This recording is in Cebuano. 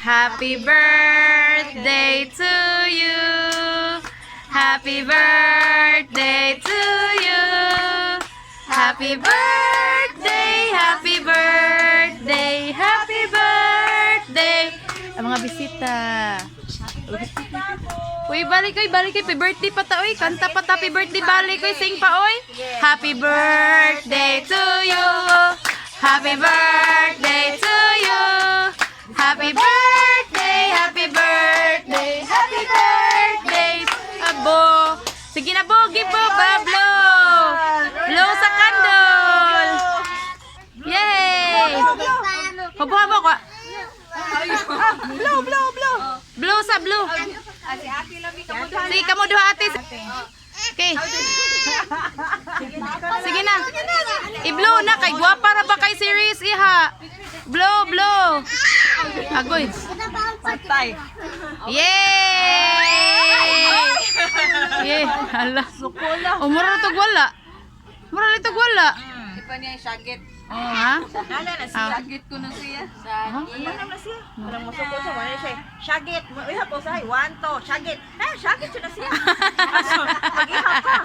Happy birthday to you. Happy birthday to you. Happy birthday, happy birthday, happy birthday. Ang mga bisita. Uy, balik oy, balik oy, happy birthday pa ta oy. Kanta pa ta, happy birthday, balik oy, sing pa oy. Happy birthday to you. Happy birthday to you. Happy birthday, happy birthday, happy birthday. Abo. Sige na bo, give bo, ba, blow. Blow sa candle. Yay! Hubo mo ko. Blow, blow, blow. Blow sa blow. Sige, kamo duha, ate. Okay. Sige na. I-blow na kay gwapa ra ba kay series iha. Blow, blow. Agoy. Patay. Yay! Yay, hala. Umura tog wala. Mura tog wala. Ipa niya yung syagit. Ha? Nala na Ah. syagit ko na siya. Ano na siya? Walang musuko siya, wala siya. Syagit. Iha po sa one, two, syagit. Eh, syagit siya na siya. Mag-iha pa.